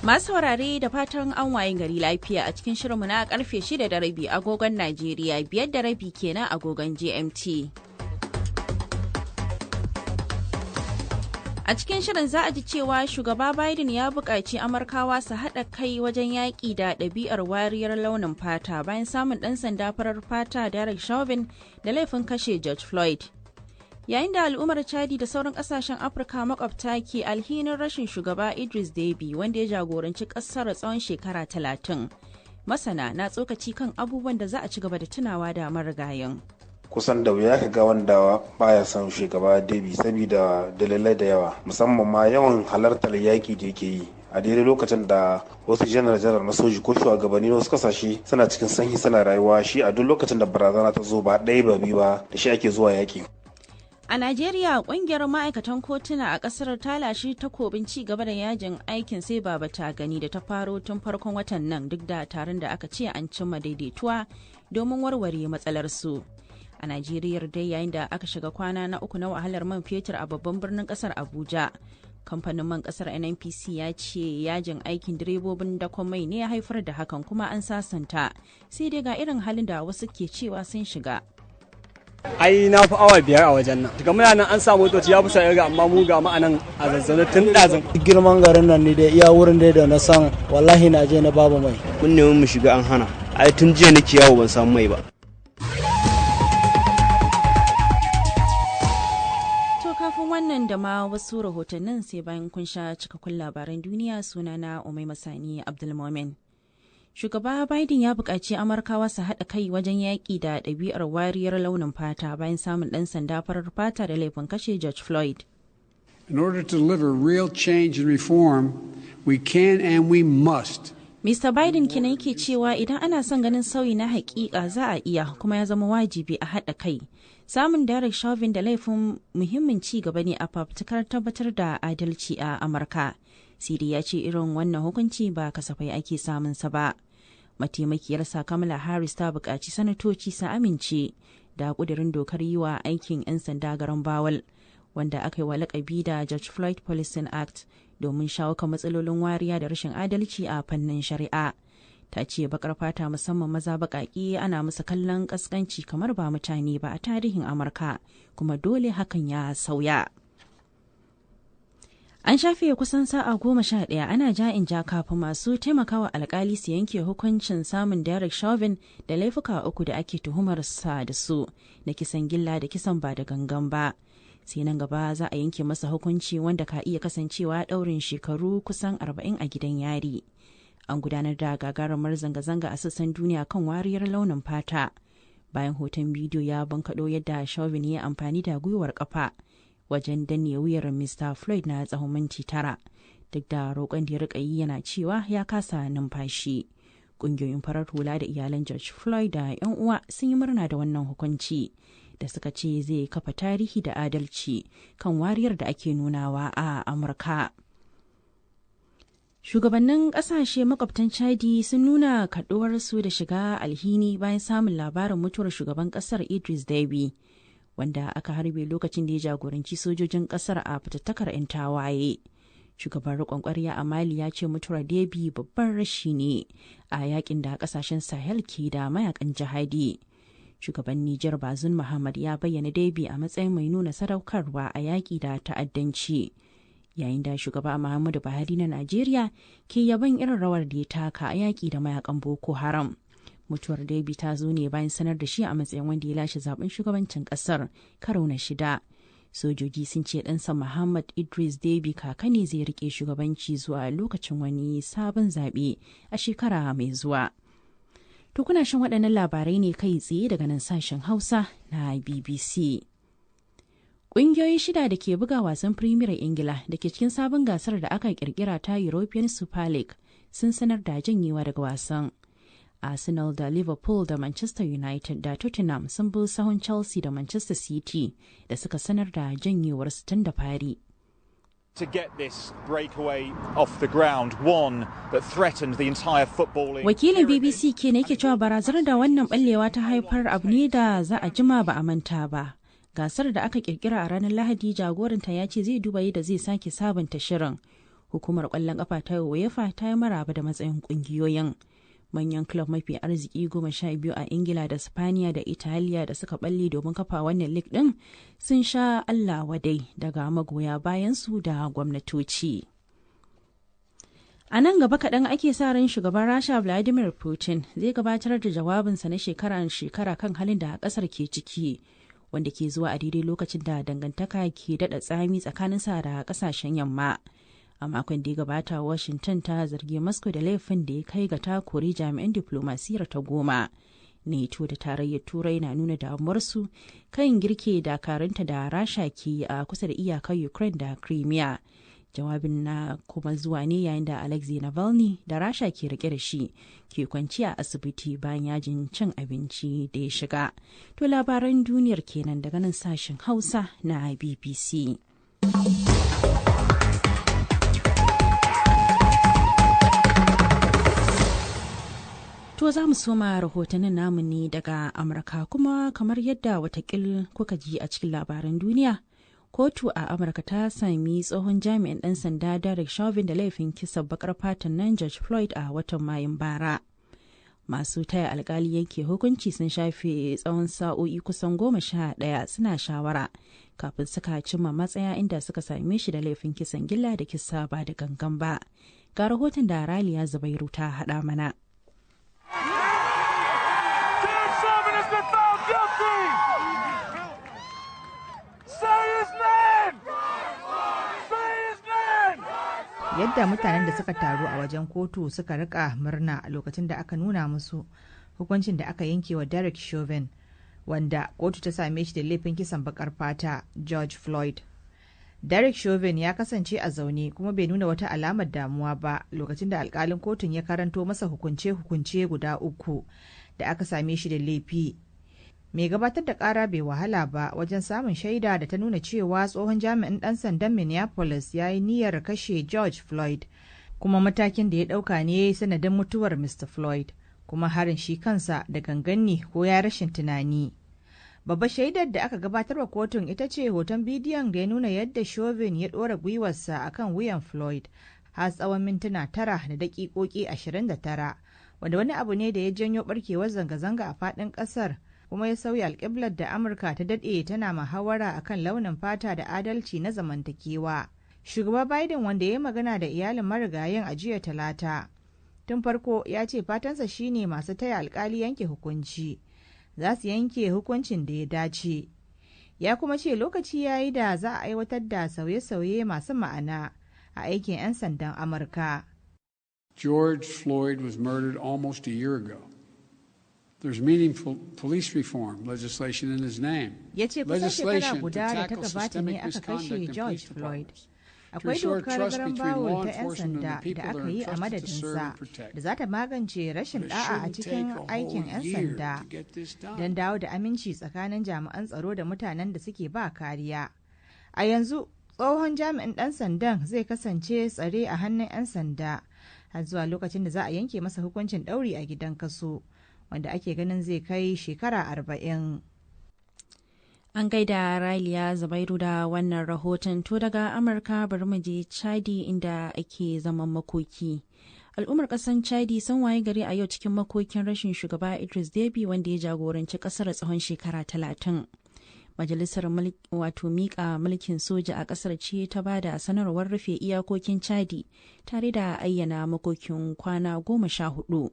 Masu saurare, da fatan an waye gari lafiya. A cikin shirinmu na karfe 6:30 agogon Najeriya, 5:30 kenan agogon GMT. A cikin shirin za a ji cewa shugaba Biden ya buƙaci Amurkawa su haɗa kai wajen yaƙi da ɗabi'ar wariyar launin fata bayan samun ɗan sanda farar fata Derek Chauvin da laifin kashe George Floyd. Yayin da al'ummar Chadi da sauran ƙasashen Afirka makwabta ke alhinin rashin shugaba Idris Deby, wanda ya jagoranci ƙasar tsawon shekara 30. Masana na tsokaci kan abubuwan da za a ci gaba da tunawa da marigayin. Kusan da wuya ka ga wanda baya son shugaba Debi, saboda dalilai da yawa, musamman ma yawan halartar yaƙi da yake yi a daidai lokacin da wasu janar-janar na soji ko shugabanni na wasu kasashe suna cikin sanyi suna rayuwa. Shi a duk lokacin da barazana ta zo, ba ɗaya ba biyu ba, da shi ake zuwa yaƙi. A Najeriya, kungiyar ma'aikatan kotuna a kasar ta lashe takobin ci gaba da yajin aikin sai baba ta gani da ta faro tun farkon watan nan, duk da taron da aka ce an cimma daidaituwa domin warware matsalar su. A Najeriya dai, yayin da aka shiga kwana na uku na wahalar man fetur a babban birnin kasar Abuja, kamfanin man kasar NNPC ya ce yajin aikin direbobin dakon mai ne ya haifar da hakan, kuma an sasanta. Sai dai ga irin halin da wasu ke cewa sun shiga. Ai na fi awa 5 a wajen nan. Daga muna nan an sa motoci ya fi sa irga, amma mu ga ma'anan a zazzane tun ɗazun. Girman garin nan ne da iya wurin dai da na san wallahi na je na babu mai. Mun nemi mu shiga an hana. Ai tun jiya nake yawo ban samu mai ba. To, kafin wannan da ma wasu rahotannin, sai bayan kun sha cikakkun labaran duniya. Sunana Umai Masani Abdulmomin. Shugaba Biden ya buƙaci Amurkawa su haɗa kai wajen yaƙi da ɗabi'ar wariyar launin fata bayan samun ɗan sanda farar fata da laifin kashe George Floyd. In order to deliver real change and reform, we can and we must. Mr. Biden kenan yake cewa idan ana son ganin sauyi na hakika, za a iya kuma ya zama wajibi a haɗa kai. Samun Derek Chauvin da laifin muhimmin ci gaba ne a fafutukar tabbatar da adalci a Amurka. Siri ya ce irin wannan hukunci ba kasafai ake samun sa ba. Mataimakiyarsa Kamala Harris ta buƙaci sanatoci su amince da ƙudurin dokar yi wa aikin 'yan sanda garan bawal, wanda aka yi wa lakabi da George Floyd Policing Act, domin shawo kan matsalolin wariya da rashin adalci a fannin shari'a. Ta ce bakar fata, musamman maza baƙaƙe, ana musu kallon ƙasƙanci kamar ba mutane ba a tarihin Amurka, kuma dole hakan ya sauya. An shafe kusan sa'a 11 ana ja in ja kafin masu taimakawa alkali su yanke hukuncin samun Derek Chauvin da laifuka uku da ake tuhumar sa da su na kisan gilla da kisan ba da gangan ba. Sai nan gaba za a yanke masa hukunci, wanda ka iya kasancewa ɗaurin shekaru kusan 40 a gidan yari. An gudanar da gagarumar zanga-zanga a sassan duniya kan wariyar launin fata, bayan hoton bidiyo ya bankaɗo yadda Chauvin ya amfani da gwiwar kafa wajen danne wuyar Mr. Floyd na tsawon minti 9, duk da roƙon da ya rika yi yana cewa ya kasa numfashi. Ƙungiyoyin farar hula da iyalan George Floyd da 'yan uwa sun yi murna da wannan hukunci da suka ce zai kafa tarihi da adalci kan wariyar da ake nunawa a Amurka. Shugabannin kasashe makwabtan Chadi sun nuna kaduwarsu da shiga alhini bayan samun labarin mutuwar shugaban kasar Idris Deby, wanda aka harbe lokacin da ya jagoranci sojojin kasar a fitattakar 'yan tawaye. Shugaban riƙon ƙwarya a Mali ya ce mutuwar Deby babban rashi ne a yakin da kasashen Sahel ke da mayakan jihadi. Shugaban Nijar Bazoum Muhammad ya bayyana Deby a matsayin mai nuna sadaukarwa a yaƙi da ta'addanci, yayin da shugaba Muhammadu Buhari na Najeriya ke yaban irin rawar da ya taka a yaƙi da mayakan Boko Haram. Mutuwar Deby ta zo ne bayan sanar da shi a matsayin wanda ya lashe zaben shugabancin kasar karo na shida. Sojoji sun ce ɗansa Muhammad Idris Deby kaka ne zai rike shugabanci zuwa lokacin wani sabon zaɓe a shekara mai zuwa. To, kuna shan waɗannan labarai ne kai tsaye daga nan sashen Hausa na BBC. Ƙungiyoyi shida da ke buga wasan Premier Ingila da ke cikin sabon gasar da aka kirkira ta European Super League sun sanar da janyewa daga wasan. Arsenal da Liverpool da Manchester United da Tottenham sun bi sahun Chelsea da Manchester City da suka sanar da janyewar su tun da fari. To get this breakaway off the ground, one that threatened the entire footballing. Wakilin BBC ke ne yake cewa barazanar da wannan ballewa ta haifar abu ne da za a jima ba a manta ba. Gasar da aka kirkira a ranar Lahadi, jagoranta ya ce zai duba yadda zai sake sabunta shirin. Hukumar kwallon kafa ta UEFA ta yi maraba da matsayin kungiyoyin. Manyan club mafi arziki 12 a Ingila da Spaniya da Italiya da suka balle domin kafa wannan league din sun sha Allah wadai daga magoya bayansu da gwamnatoci. A nan gaba kaɗan ake sa ran shugaban Rasha Vladimir Putin zai gabatar da jawabinsa na shekara-shekara kan halin da ƙasar ke ciki, wanda ke zuwa a daidai lokacin da dangantaka ke daɗa tsami tsakaninsa da ƙasashen yamma. A makon da ya gabata, Washington ta zargi Moscow da laifin da ya kai ga ta kori jami'an diflomasiyyar ta 10. NATO da Tarayyar Turai na nuna damuwarsu kan girke dakarunta da Rasha ke a kusa da iyakar Ukraine da Crimea. Jawabin na kuma zuwa ne yayin da Alexei Navalny da Rasha ke rike da shi ke kwanci a asibiti bayan yajin cin abinci da ya shiga. To, labaran duniyar kenan daga nan sashen Hausa na BBC. To, za mu soma rahotannin namu ne daga Amurka, kuma kamar yadda watakil kuka ji a cikin labaran duniya, kotu a Amurka ta sami tsohon jami'in ɗan sanda Derek Chauvin da laifin kisan bakar fatan nan George Floyd a watan Mayun bara. Masu taya alkali yanke hukunci sun shafe tsawon sa'o'i kusan 11 suna shawara kafin suka cimma matsaya, inda suka same shi da laifin kisan gilla da kisa ba da gangan ba. Ga rahoton da Raliya Zubairu ta haɗa mana. Derek Chauvin has been found guilty! Say his name! Say his name! Yadda mutanen da suka taru a wajen kotu suka rika murna a lokacin da aka nuna musu hukuncin da aka yanke wa Derek Chauvin, wanda kotu ta same shi da laifin kisan bakar fata George Floyd. Derek Chauvin ya kasance a zaune kuma bai nuna wata alamar damuwa ba lokacin da alkalin kotun ya karanto masa hukunce-hukunce guda uku da aka same shi da laifi. Mai gabatar da kara bai wahala ba wajen samun shaida da ta nuna cewa tsohon jami'in dan sandan Minneapolis ya yi niyyar kashe George Floyd, kuma matakin da ya dauka ne sanadin mutuwar Mr. Floyd, kuma harin shi kansa da gangan ne ko ya rashin tunani. Babbar shaidar da aka gabatar wa kotun ita ce hoton bidiyon da ya nuna yadda Chauvin ya ɗora gwiwarsa akan wuyan Floyd har tsawon mintuna 9 da daƙiƙoƙi 29, wanda wani abu ne da ya janyo barkewar zanga-zanga a faɗin ƙasar kuma ya sauya alƙiblar da Amurka ta daɗe tana muhawara akan launin fata da adalci na zamantakewa. Shugaba Biden, wanda ya yi magana da iyalin marigayin a jiya Talata, tun farko ya ce fatansa shine masu taya alkali yanke hukunci za su yanke hukuncin da ya dace. Ya kuma ce lokaci ya yi da za a aiwatar da sauye-sauye masu ma'ana a aikin 'yan sandan Amurka. George Floyd was murdered almost a year ago. There's meaningful police reform legislation in his name. Ya ce kusan shekara guda da ta gabata ne aka kashe George Floyd. Akwai dokar garan bawul ta 'yan sanda da aka yi a madadinsa da za ta magance rashin da'a a cikin aikin 'yan sanda don dawo da aminci tsakanin jami'an tsaro da mutanen da suke ba kariya. A yanzu tsohon jami'in ɗan sandan zai kasance tsare a hannun 'yan sanda har zuwa lokacin da za a yanke masa hukuncin ɗauri a gidan kaso, wanda ake ganin zai kai shekara 40. An gaida Raliya Zubairu da wannan rahoton. To, daga Amurka bari mu je Chadi, inda ake zaman makoki. Al'ummar ƙasar Chadi sun waye gari a yau cikin makokin rashin shugaba Idris Deby, wanda ya jagoranci ƙasar tsawon shekara 30. Majalisar wato miƙa mulkin soja a ƙasar ce ta ba da sanarwar rufe iyakokin Chadi tare da ayyana makokin kwana 14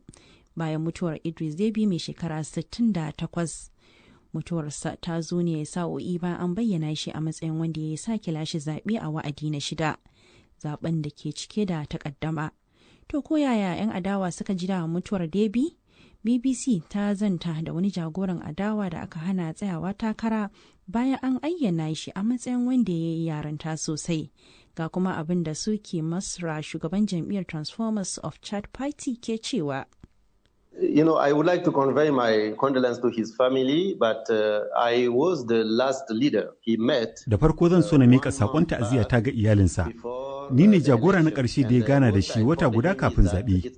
bayan mutuwar Idris Deby mai shekara 68. Mutuwarsa ta zo ne sa'o'i bayan an bayyana shi a matsayin wanda ya sake lashe zaɓe a wa'adi na shida, zaben da ke cike da takaddama. To, ko yaya 'yan adawa suka ji da mutuwar Deby? BBC ta zanta da wani jagoran adawa da aka hana tsayawa takara bayan an ayyana shi a matsayin wanda ya yi yaranta sosai. Ga kuma abin da Suke Masra, shugaban jam'iyyar Transformers of Chad Party, ke cewa. I would like to convey my condolence to his family, but I was the last leader he met. Da farko zan so na mika sakon ta'aziyya ta ga iyalinsa. Ni ne jagora na ƙarshe da ya gana da shi wata guda kafin zaɓe.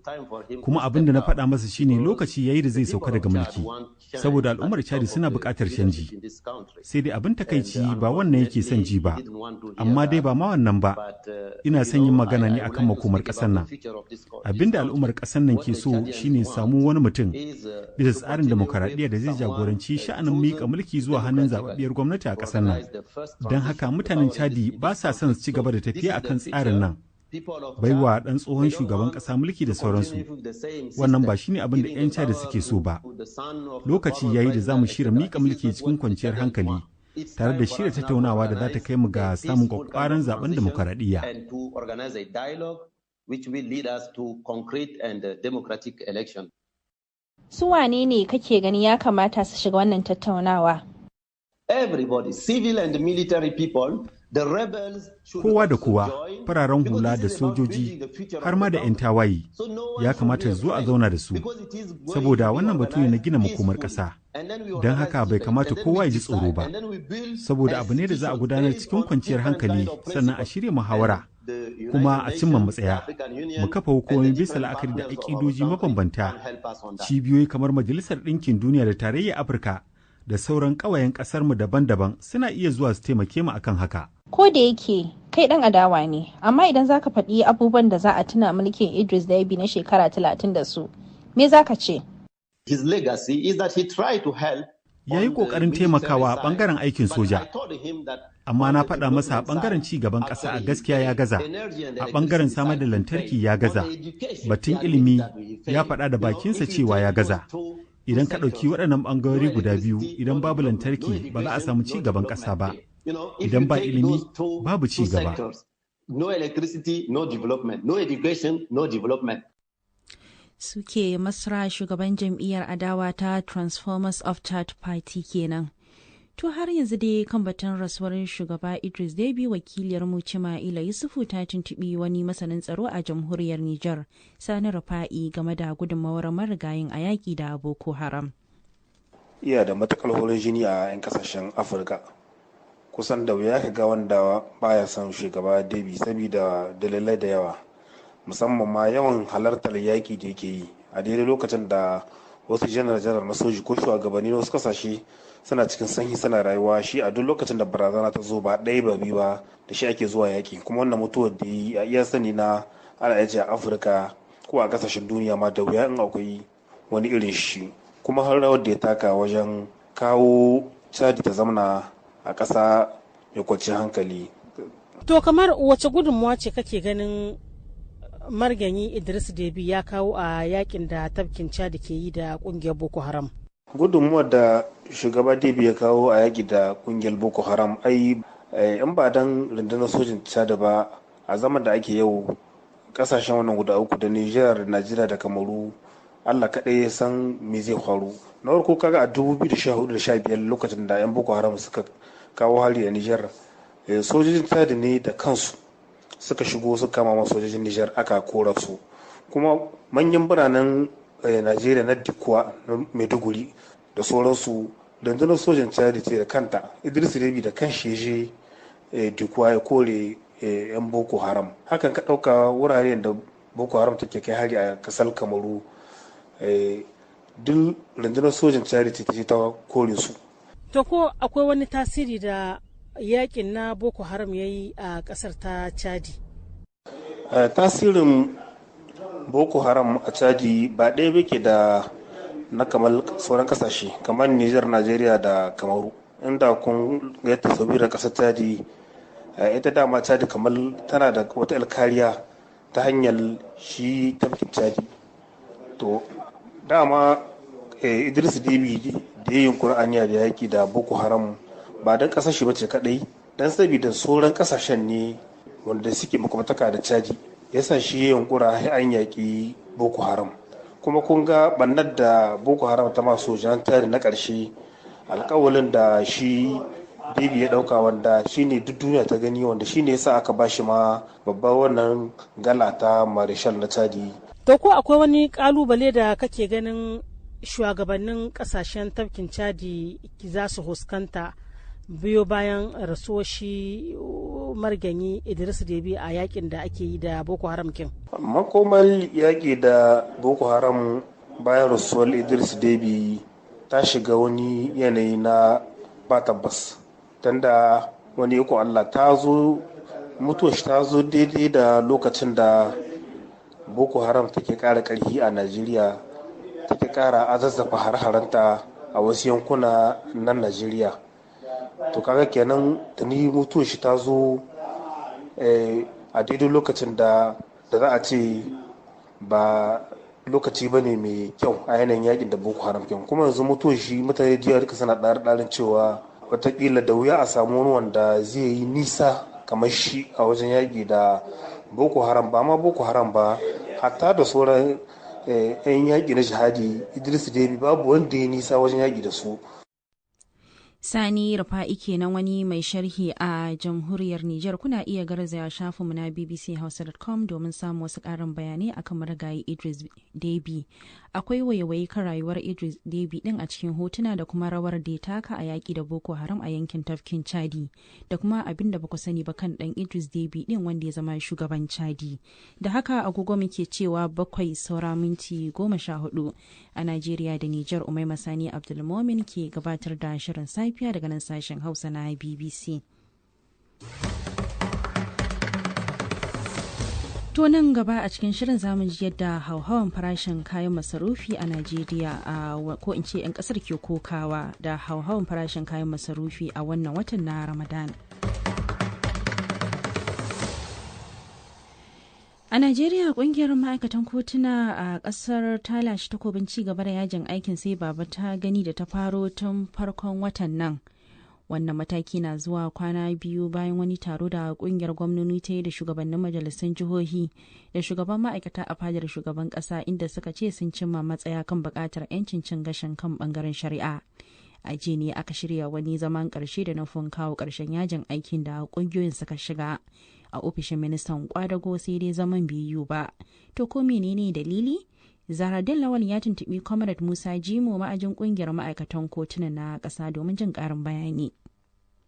Kuma abin da na faɗa masa shine lokaci yayi da zai sauka daga mulki. Saboda al'ummar Chadi suna buƙatar canji. Sai dai abin takaici ba wannan yake son ji ba. Amma dai ba ma wannan ba. Ina son yin magana ne akan makomar ƙasar nan. Abin da al'ummar ƙasar nan ke so shine samu wani mutum bisa tsarin demokaradiyya da zai jagoranci sha'anin miƙa mulki zuwa hannun zababbiyar gwamnati a ƙasar nan. Don haka mutanen Chadi ba sa son su ci gaba da tafiya akan tsarin nan. Baiwa ɗan tsohon shugaban ƙasa mulki da sauransu. Wannan ba shine abin da 'yan Chadi suke so ba. Lokaci yayi da za mu shirya miƙa mulki cikin kwanciyar hankali tare da shirya tattaunawa da za ta kai mu ga samun kwakwaran zaben demokaradiyya. Which will lead us to concrete and democratic election. Su wane ne kake gani ya kamata su shiga wannan tattaunawa? Everybody, civil and military people, the rebels should Kowa da kowa, fararen hula da sojoji, har ma da 'yan tawaye, ya kamata zo a zauna da su, saboda wannan batu ne na gina makomar ƙasa. Don haka bai kamata kowa ya ji tsoro ba, saboda abu ne da za a gudanar cikin kwanciyar hankali sannan a shirya muhawara. Kuma a cimma matsaya, mu kafa hukumomi bisa la'akari da aƙidoji mabambanta, cibiyoyi kamar Majalisar Ɗinkin Duniya da Tarayyar Afirka da sauran ƙawayen ƙasarmu daban-daban suna iya zuwa su taimake mu akan haka. Ko da yake kai ɗan adawa ne, amma idan zaka faɗi abubuwan da za a tuna mulkin Idris Deby na shekara 30 da su, me zaka ce? His legacy is that he tried to help. Ya yi ƙoƙarin taimakawa a ɓangaren aikin soja, amma na faɗa masa a ɓangaren ci gaban ƙasa a gaskiya ya gaza, a ɓangaren samar da lantarki ya gaza, batun ilimi ya faɗa da bakinsa cewa ya gaza. Idan ka ɗauki waɗannan ɓangarori guda biyu, idan babu lantarki ba za a samu ci gaban ƙasa ba, idan ba ilimi babu ci gaba. No electricity, no development. No education, no development. Suke Masra, shugaban jam'iyyar adawa ta Transformers of Chad Party kenan. To, har yanzu dai kan batun rasuwar shugaba Idris Deby, wakiliyar mu Cima'ila Yusufu ta tuntubi wani masanin tsaro a jamhuriyar Nijar, Sani Rufa'i, game da gudunmawar marigayin a yaƙi da Boko Haram. Iya da matakar horin jini a 'yan kasashen Afirka. Kusan da wuya ka ga wanda baya son shugaba Deby saboda dalilai da yawa. Musamman ma yawan halartar yaƙi da yake yi a daidai lokacin da wasu janar-janar na soji ko shugabanni na wasu kasashe suna cikin sanyi suna rayuwa, shi a duk lokacin da barazana ta zo, ba ɗaya ba biyu ba, da shi ake zuwa yaƙi. Kuma wannan mutuwar da yi, a iya sani na, ana iya a Afirka ko a kasashen duniya ma da wuya in akwai wani irin shi. Kuma har rawar da ya taka wajen kawo Chadi ta zamana a ƙasa mai kwanciyar hankali. To, kamar wace gudunmuwa ce kake ganin marganyi Idris Debi ya kawo a yakin da tafkin Chad ke yi da kungiyar Boko Haram? Gudunmuwar da shugaba Debi ya kawo a yaki da kungiyar Boko Haram, ai in ba dan rundunar sojin Chad ba, a zaman da ake yau, kasashen wannan guda uku da Niger, Najeriya da Kamaru, Allah kaɗai ya san me zai faru. Na farko, kaga a 2014 da 15, lokacin da 'yan Boko Haram suka kawo hari a Niger, sojojin Chad ne da kansu suka shigo suka kama masu sojojin Nijar aka kora su. Kuma manyan biranen Najeriya na Dikwa, na Maiduguri da sauransu, rundunar sojan Chad ce da kanta, Idris Deby da kan shi je Dikwa ya kore yan Boko Haram. Hakan ka ɗauka wuraren da Boko Haram take kai hari a kasar Kamaru, duk rundunar sojan Chad ce ta kore su. To, ko akwai wani tasiri da yakin na Boko Haram ya yi a kasar ta Chadi? Tasirin Boko Haram a Chadi ba ɗaya ke da na kamar sauran kasashe kamar Niger, Nigeria da Kamaru. Inda kun ga tasawirar ƙasar Chadi, ita dama Chadi kamar tana da wata alkariya ta hanyar shi tafkin Chadi. To, dama Idris Deby da ya yunkuri aniya da yaki da Boko Haram ba don kasar shi bace kadai, dan saboda sauran kasashen ne wanda suke makwabtaka da Chadi, yasa shi ya yunkura an yaki Boko Haram. Kuma kun ga bannar da Boko Haram ta masu sojan tari na karshe, alkawalin da shi Bibi ya dauka, wanda shine duk duniya ta gani, wanda shine yasa aka bashi ma babbar wannan gala ta Marshal na Chadi. To, ko akwai wani kalubale da kake ganin shugabannin kasashen tafkin Chadi za su huskanta biyo bayan rasuwar shi marganyi Idris Debi a yakin da ake yi da Boko Haram kin? Makomar yaƙi da Boko Haram bayan rasuwar Idris Debi ta shiga wani yanayi na ba tabbas. Tunda wani iko Allah ta zo, mutuwar shi ta zo daidai da lokacin da Boko Haram take ƙara ƙarfi a Najeriya, take ƙara azazzafa har-haranta a wasu yankuna na Najeriya. To kaga kenan tuni mutuwar shi ta zo a daidai lokacin da za a ce ba lokaci ba ne mai kyau a yanayin yakin da Boko Haram kenan. Kuma yanzu mutuwar shi mutane jiya duka suna ɗarin cewa watakila da wuya a samu wani wanda zai yi nisa kamar shi a wajen yaƙi da Boko Haram, ba ma Boko Haram ba, hatta da sauran 'yan yaƙi na jihadi. Idris Debi babu wanda ya nisa wajen yaƙi da su. Sani Rufa'i kenan, wani mai sharhi a jamhuriyar Nijar. Kuna iya garzaya shafinmu na bbchausa.com domin samun wasu ƙarin bayanai akan marigayi Idris Deby. Akwai waiwaye kan rayuwar Idris Deby din a cikin hotuna da kuma rawar da ya taka a yaƙi da Boko Haram a yankin tafkin Chadi, da kuma abin da baku sani ba kan ɗan Idris Deby din wanda ya zama shugaban Chadi. Da haka agogo muke cewa 6:14 a Najeriya da Nijar. Umaima Sani Abdulmomin ke gabatar da shirin safiya daga nan sashen Hausa na BBC. To nan gaba a cikin shirin zamu ji yadda hauhawan farashin kayan masarufi a Najeriya, a ko in ce 'yan kasar ke kokawa da hauhawan farashin kayan masarufi a wannan watan na Ramadan. A Najeriya, kungiyar ma'aikatan kotuna a kasar ta lashe takobin ci gaba da yajin aikin sai baba ta gani da ta faro tun farkon watan nan. Wannan mataki na zuwa kwana biyu bayan wani taro da kungiyar gwamnoni ta yi da shugabannin majalisun jihohi da shugaban ma'aikata a fadar shugaban kasa, inda suka ce sun cimma matsaya kan bukatar 'yancin cin gashin kan bangaren shari'a. A jiya ne aka shirya wani zaman karshe da nufin kawo karshen yajin aikin da kungiyoyin suka shiga a ofishin ministan kwadago, sai dai zaman biyu ba. To ko menene dalili? Zaradin Lawal ya tuntubi Comrade Musa Jimo, ma'ajin kungiyar ma'aikatan kotuna na ƙasa, domin jin ƙarin bayani.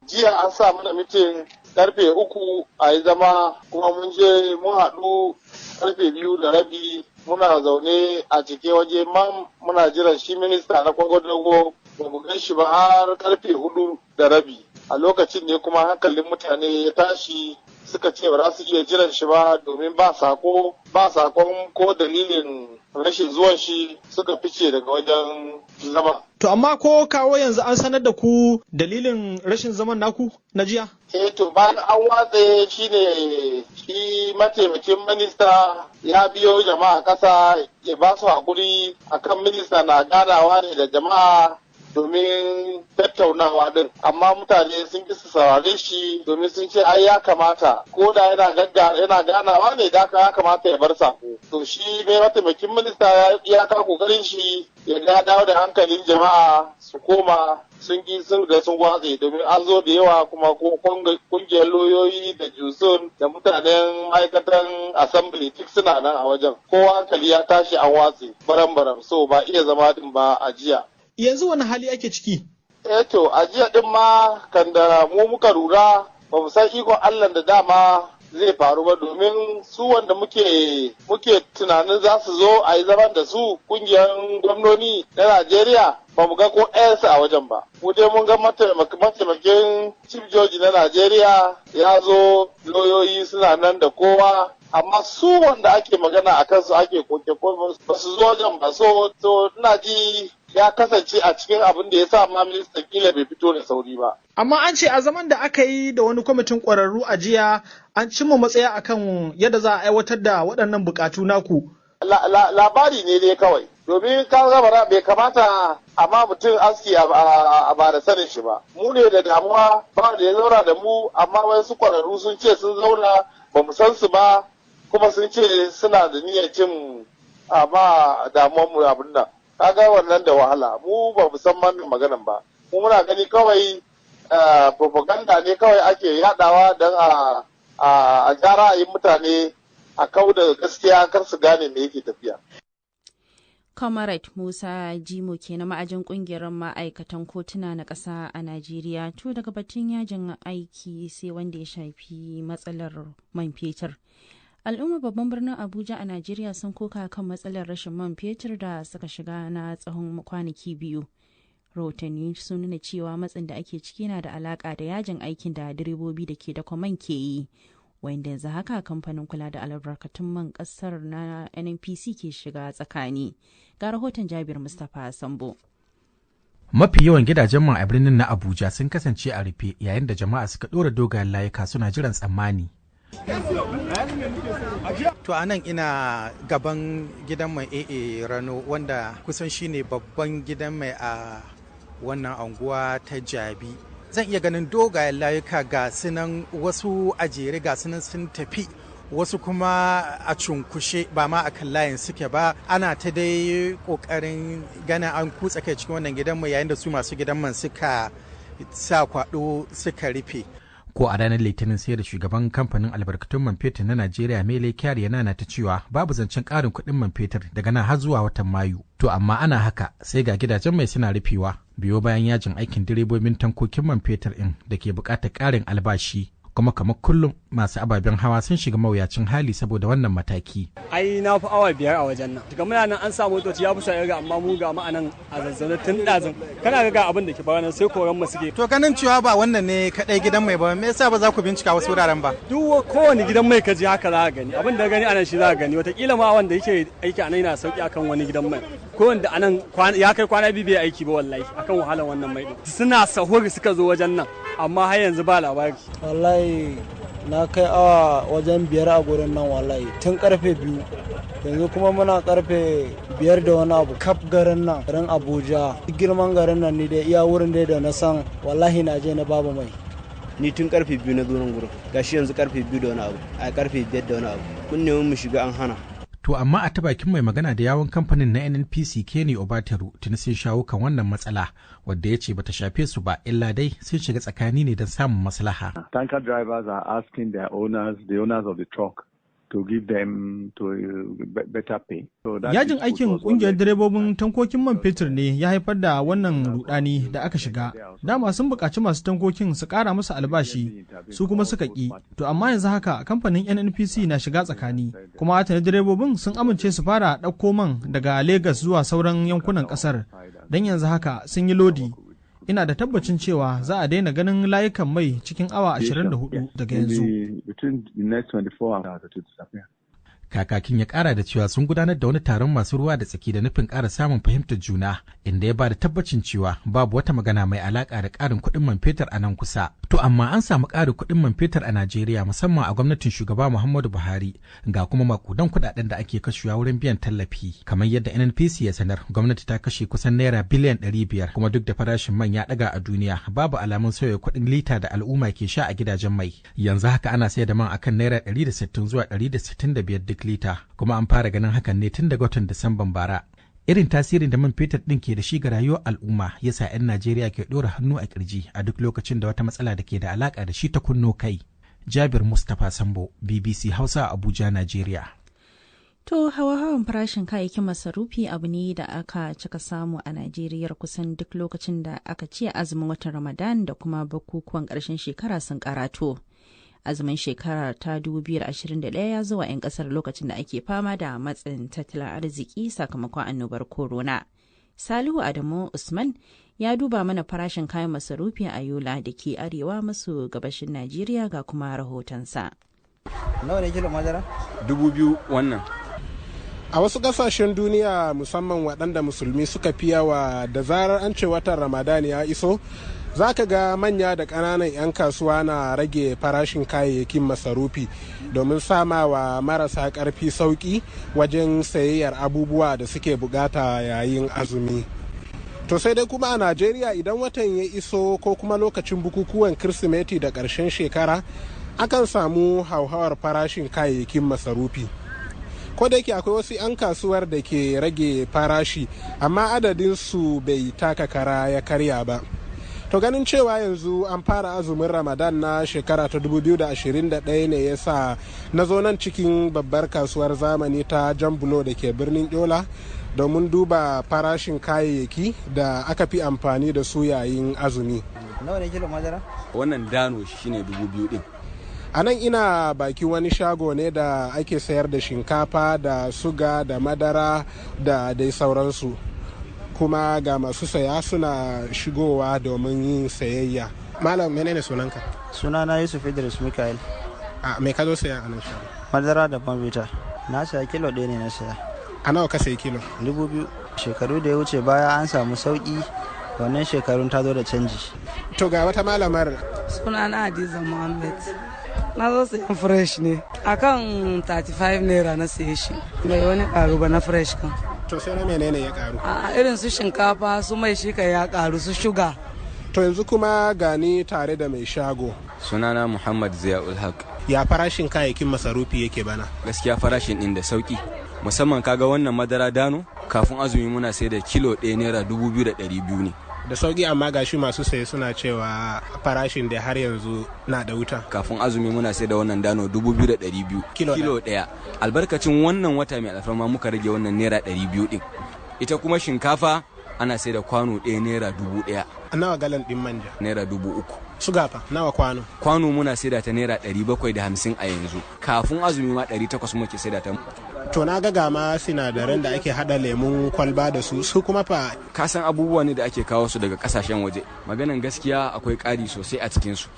Jiya an sa mana mitin karfe 3 a yi zama, kuma mun je mun haɗu karfe 2:30. Muna zaune a cike waje man muna jiran shi minista na kwadago, ba mu gan shi ba har karfe 4:30. A lokacin ne kuma hankalin mutane ya tashi, suka ce ba za su iya jiran shi ba domin ba sako, ba sakon ko dalilin rashin zuwan shi, suka fice daga wajen zama. To amma ko kawo yanzu an sanar da ku dalilin rashin zaman naku na jiya? Eh, to bayan an watse shine shi mataimakin minista ya biyo jama'a kasa ya ba su hakuri akan minista na ganawa ne da jama'a domin tattaunawa din, amma mutane sun ki su saurare shi domin sun ce ai ya kamata ko da yana ganawa ne da ya kamata ya bar sako. To shi mai mataimakin minista ya ka kokarin shi ya ga dawo da hankalin jama'a su koma, sun ki, sun da sun watse domin an zo da yawa, kuma ko kungiyar lauyoyi da JUSUN da mutanen ma'aikatan assembly duk suna nan a wajen. Kowa hankali ya tashi, an watse baram-baram, so ba iya zama din ba a jiya. Yanzu wani hali ake ciki? Eh, to a jiya din ma kan da mu muka lura, ba mu san ikon Allah da dama zai faru ba, domin su wanda muke tunanin za su zo a yi zaman da su, kungiyar gwamnoni na Najeriya, ba mu ga ko ɗayansu a wajen ba. Mu dai mun ga mataimakin chief judge na Najeriya ya zo, lauyoyi suna nan da kowa, amma su wanda ake magana a kansu ake koke ba su zo wajen ba. So to ina ji ya kasance a cikin abin da ya sa ma minista kila bai fito da sauri ba. Amma an ce a zaman da aka yi da wani kwamitin ƙwararru a jiya an cimma matsaya akan yadda za a aiwatar da waɗannan buƙatu naku. Labari ne dai kawai. Domin ka gabara bai kamata amma mutum aski a ba da sanin shi ba. Mu ne da damuwa ba da ya zauna da mu, amma wasu ƙwararru sun ce sun zauna, ba mu san su ba, kuma sun ce suna da niyyar cin amma damuwar mu abin nan. Kaga wannan da wahala, mu ba mu san wannan maganan ba. Mu muna gani kawai propaganda ne kawai ake yadawa don a ja ra'ayin mutane, a kau da gaskiya, kar su gane me yake tafiya. Comrade Musa Jimo ke na ma'ajin kungiyar ma'aikatan kotuna na ƙasa a Najeriya. To daga batun yajin aiki sai wanda ya shafi matsalar man fetur. Al'ummar babban birnin Abuja a Najeriya sun koka kan matsalar rashin man fetur da suka shiga na tsawon kwanaki 2. Rahotanni sun nuna cewa matsin da ake ciki na da alaka da yajin aikin da direbobi da ke dakon man ke yi, wanda yanzu haka kamfanin kula da albarkatun man kasar na NNPC ke shiga tsakani. Ga rahoton Jabir Mustapha Sambo. Mafi yawan gidajen man a birnin na Abuja sun kasance a rufe yayin da jama'a suka ɗora dogayen layuka suna jiran tsammani. To a nan ina gaban gidan mai AA Rano, wanda kusan shine babban gidan mai a wannan anguwa ta Jabi. Zan iya ganin dogayen layuka, ga sunan wasu a jere, ga sunan sun tafi, wasu kuma a cunkushe, ba ma a kan layin suke ba. Ana ta dai kokarin ganin an kutsa kai cikin wannan gidan mai, yayin da su masu gidan man suka sa kwado suka rufe. Ko a ranar Litinin sai da shugaban kamfanin albarkatun man fetur na Najeriya, Mele Kyari, yana ta cewa babu zancen ƙarin kuɗin man fetur daga nan har zuwa watan Mayu. To amma ana haka sai ga gidajen mai suna rufewa biyo bayan yajin aikin direbobin tankokin man fetur ɗin da ke buƙatar ƙarin albashi. Kuma kamar kullum, masu ababen hawa sun shiga mawuyacin hali saboda wannan mataki. Ai na fi awa 5 a wajen nan. Daga muna nan an sa motoci ya fi irga, amma mu ga ma'anan a zazzaune tun ɗazun. Kana ga abin da ke bayan sai koran mu suke. To ganin cewa ba wannan ne kadai gidan mai ba, me yasa ba za ku bincika wasu wuraren ba? Duk kowane gidan mai ka je haka za ka gani. Abin da gani anan shi za ka gani. Wataƙila ma wanda yake aiki anan yana sauki akan wani gidan mai. Ko wanda anan ya kai kwana 2 bai aiki ba wallahi akan wahalar wannan mai din. Suna sahur suka zo wajen nan, amma har yanzu ba labari. Wallahi na kai awa wajen 5 a gurin nan, wallahi tun karfe 2, yanzu kuma muna karfe 5 da wani abu. Kaf garin nan, garin Abuja, girman garin nan, ni dai iya wurin dai da na san wallahi na je na babu mai. Ni tun karfe 2 na zo nan gurin, gashi yanzu karfe 2 da wani abu, a karfe 5 da wani abu, kun nemi mu shiga an hana. To amma a ta bakin mai magana da yawon kamfanin na NNPC, Kenny Obataru, tuni sun shawo kan wannan matsala, wadda ya ce bata shafe su ba, illa dai sun shiga tsakani ne don samun maslaha. Tanker drivers are asking their owners, the owners of the truck, to give them to better pay. So that Yajin aikin kungiyar direbobin tankokin man fetur ne ya haifar da wannan rudani da aka shiga. Dama sun buƙaci masu tankokin su ƙara musu albashi, su kuma suka ƙi. To amma yanzu haka kamfanin NNPC na shiga tsakani, kuma tuni direbobin sun amince su fara ɗauko man daga Legas zuwa sauran yankunan ƙasar. Don yanzu haka sun yi lodi. Ina da tabbacin cewa za a daina ganin layukan mai cikin awa 24 daga yanzu. Kakakin ya kara da cewa sun gudanar da wani taron masu ruwa da tsaki da nufin kara samun fahimtar juna, inda ya ba da tabbacin cewa babu wata magana mai alaka da karin kuɗin man fetur a nan kusa. To amma an samu ƙarin kuɗin man fetur a Najeriya, musamman a gwamnatin shugaba Muhammadu Buhari, ga kuma makudan kuɗaɗen da ake kashewa wurin biyan tallafi. Kamar yadda NNPC ya sanar, gwamnati ta kashe kusan naira biliyan 500, kuma duk da farashin man ya ɗaga a duniya, babu alamun sauya kuɗin lita da al'umma ke sha a gidajen mai. Yanzu haka ana sayar da man akan naira 160 zuwa 165 duk lita, kuma an fara ganin hakan ne tun daga watan Disamban bara. Irin tasirin da man fetur ɗin ke da shi ga rayuwar al'umma ya sa 'yan Najeriya ke ɗora hannu a kirji a duk lokacin da wata matsala da ke da alaƙa da shi ta kunno kai. Jabir Mustapha Sambo, BBC Hausa, Abuja, Najeriya. To hawa-hawan farashin kayayyakin masarufi abu ne da aka cika samu a Najeriya kusan duk lokacin da aka ce azumin watan Ramadan da kuma bukukuwan ƙarshen shekara sun karato. Azumin shekarar ta 2021 ya zuwa 'yan kasar lokacin da ake fama da matsin tattalin arziki sakamakon annobar corona. Salihu Adamu Usman ya duba mana farashin kayan masarufi a Yola da ke arewa maso gabashin Najeriya, ga kuma rahotonsa. Nawa ne kilo madara? 2000 wannan. A wasu kasashen duniya, musamman waɗanda musulmi suka fi yawa, da zarar an ce watan Ramadan ya iso, za ka ga manya da ƙananan 'yan kasuwa na rage farashin kayayyakin masarufi domin sama wa marasa ƙarfi sauƙi wajen sayayyar abubuwa da suke bukata yayin azumi. To sai dai kuma a Najeriya, idan watan ya iso ko kuma lokacin bukukuwan Kirsimeti da ƙarshen shekara, akan samu hauhawar farashin kayayyakin masarufi. Ko da yake akwai wasu 'yan kasuwar da ke rage farashi, amma adadin su bai taka kara ya karya ba. To ganin cewa yanzu an fara azumin Ramadan na shekara ta 2021 ne ya sa na zo nan cikin babbar kasuwar zamani ta Jambulo da ke birnin Yola Domin duba farashin kayayyaki da aka fi amfani da su yayin azumi. Nawa ne kilo madara? Wannan dano shine 2000 din. A nan ina baki wani shago ne da ake sayar da shinkafa da suga da madara da dai sauransu. Kuma ga masu saya suna shigowa domin yin sayayya. Malam, menene sunanka? Sunana Yusuf Idris Mikael. A me ka zo saya a nan shago? Madara da bombita. Na saya kilo 1 ne na saya. A nawa ka sayi kilo? 2000. Shekaru da ya wuce baya an samu sauki, wannan shekarun ta zo da canji. To ga wata malamar. Sunana Hadiza Muhammad. Na zo sayan fresh ne. Akan 35 naira na saye shi. Bai wani karu ba na fresh kan. To sai na menene ya karu? A irin su shinkafa su mai shi ya karu, su shuga. To yanzu kuma gani tare da mai shago. Sunana Muhammad Ziyaul Haq. Ya farashin kayayyakin masarufi yake bana? Gaskiya farashin din da sauki. Musamman kaga wannan madara dano, kafin azumi muna sai da kilo 1 naira 2200 ne. Da sauki, amma gashi masu saye suna cewa farashin da har yanzu na da wuta. Kafin azumi muna sai da wannan dano 2200 kilo 1. Albarkacin wannan wata mai alfarma muka rage wannan naira 200 din. Ita kuma shinkafa ana sai da kwano 1 naira 1000. Nawa galan din manja? Naira 3000. Suga fa nawa kwano? Kwano muna sai da ta naira 750 a yanzu. Kafin azumi ma 800 muke sai da ta. To na ga gama sinadaran da ake hada lemun kwalba da su, su kuma fa? Ka san abubuwa ne da ake kawo su daga kasashen waje. Maganan gaskiya akwai ƙari sosai a cikin su.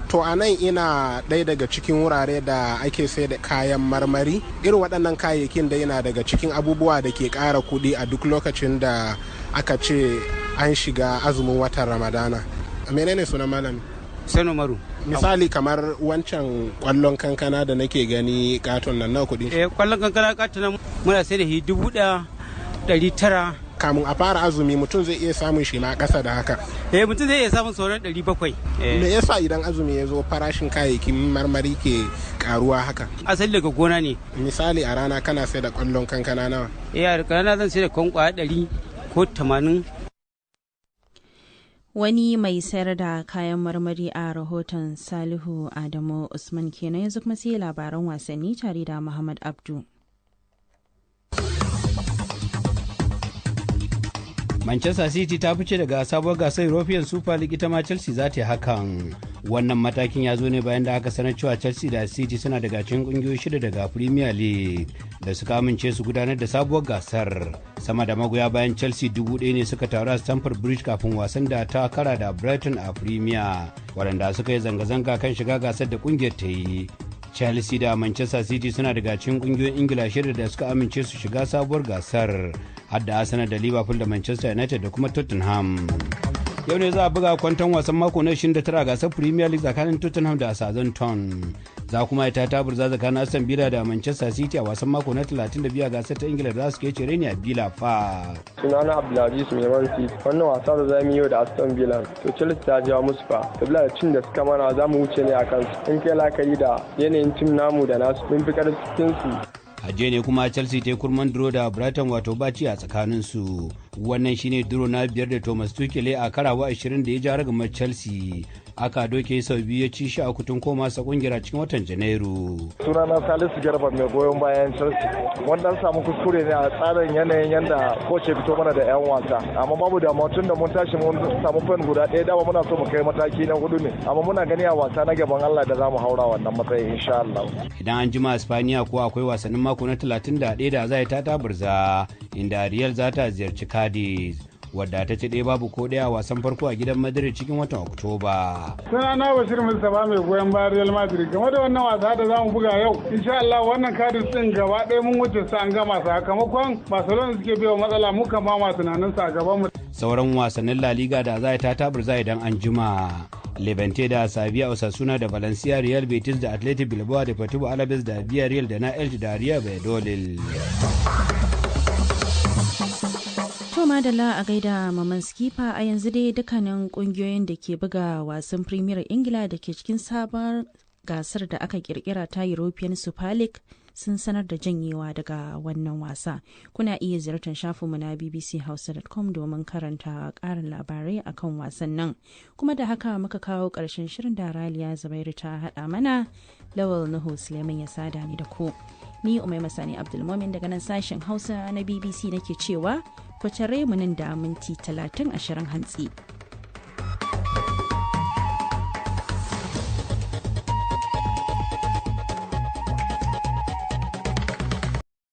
To a nan ina ɗaya daga cikin wurare da ake sai da kayan marmari. Irin waɗannan kayayyakin da yana daga cikin abubuwa da ke ƙara kuɗi a duk lokacin da aka ce an shiga azumin watan Ramadana. Menene sunan malami? Sano Maru. Misali kamar wancan kwallon kankana da nake gani katon nan, nawa kuɗin shi? Eh, kwallon kankana katon nan muna sai da shi 1900. Kamun a fara azumi mutum zai iya samun shi ma ƙasa da haka. Eh, mutum zai iya samun sauran 700. Me yasa idan azumi ya zo farashin kayayyakin marmari ke karuwa haka? Asali daga gona ne. Misali a rana kana sai da kwallon kankana nawa? Eh, a rana zan sai da kwan kwaya 100 ko 80. Wani mai sayar da kayan marmari a rahoton Salihu Adamu Usman kenan. Yanzu kuma sai labaran wasanni tare da Muhammad Abdu. Manchester City ta fice daga sabuwar gasar European Super League, ita ma Chelsea za ta yi hakan. Wannan matakin ya zo ne bayan da aka sanar cewa Chelsea da City suna daga cikin kungiyoyi shida daga Premier League da suka amince su gudanar da sabuwar gasar. Sama da magoya bayan Chelsea 1000 ne suka taru a Stamford Bridge kafin wasan da ta kara da Brighton a Premier, waɗanda suka yi zanga-zanga kan shiga gasar da kungiyar ta yi. Chelsea da Manchester City suna daga cikin kungiyoyin Ingila shida da suka amince su shiga sabuwar gasar, har da Arsenal da Liverpool da Manchester United da kuma Tottenham. Yau ne za a buga kwanton wasan mako na 29 gasar Premier League tsakanin Tottenham da Southampton. Za kuma ita taburza tsakanin Aston Villa da Manchester City a wasan mako na 32 gasar ta Ingila da za su ke cire ne a Villa Park. Sunana Abdulaziz Mai City. Wannan wasa da zamu yi da Aston Villa, to Chelsea ta jawo musu fa. Sabila da cin da suka mana za mu wuce ne a kansu. In kai la'akari da yanayin tim namu da nasu, mun fi karfin su. A jiya ne kuma Chelsea ta yi kurman duro da Brighton, wato baci a tsakaninsu. Wannan shine duro na biyar da Thomas Tuchel a karawa 20 da ya ja ragamar Chelsea. Aka doke sau biyu, ya ci shi a kutun koma sa kungiyar a cikin watan Janairu. Sunana Salisu Garba, mai goyon bayan Chelsea. Wannan samu kuskure ne a tsarin yanayin yanda coach ya fito mana da yan wasa, amma babu damuwa tun da mun tashi mun samu point guda ɗaya. Dama muna so mu kai mataki na hudu ne, amma muna gani a wasa na gaban Allah da zamu haura wannan matsayin, insha Allah. Idan an jima Spaniya kuwa akwai wasannin mako na 31 da za ta taburza, inda Real za ta ziyarci Cadiz, wadda ta ci ɗaya babu ko ɗaya wasan farko a gidan Madrid cikin watan Oktoba. Sunana Bashir Mustapha, mai goyon bayan Real Madrid. Game da wannan wasa da zamu buga yau, insha Allah wannan Cadiz din gaba ɗaya mun wuce su, an gama. Sakamakon Barcelona suke biyo matsala, mu kan ba ma tunanin sa gaban mu. Sauran wasannin La Liga da za ta taburza idan an jima: Levante da Sevilla, Osasuna da Valencia, Real Betis da Athletic Bilbao, da Deportivo Alaves da Villarreal, da na Elche da Real Valladolid. To madalla, a gaida Maman Skifa. A yanzu dai dukkanin kungiyoyin da ke buga wasan Premier Ingila da ke cikin sabon gasar da aka kirkira ta European Super League sun sanar da janyewa daga wannan wasa. Kuna iya ziyartar shafinmu na bbchausa.com domin karanta ƙarin labarai akan wasan nan. Kuma da haka muka kawo ƙarshen shirin da Raliya Zubairu ta haɗa mana, Lawal Nuhu Suleiman ya sada ni da ku. Ni Umaima Sani Abdulmomin daga nan sashen Hausa na BBC nake cewa ku tare mu nan da minti 30 ashirin hantsi.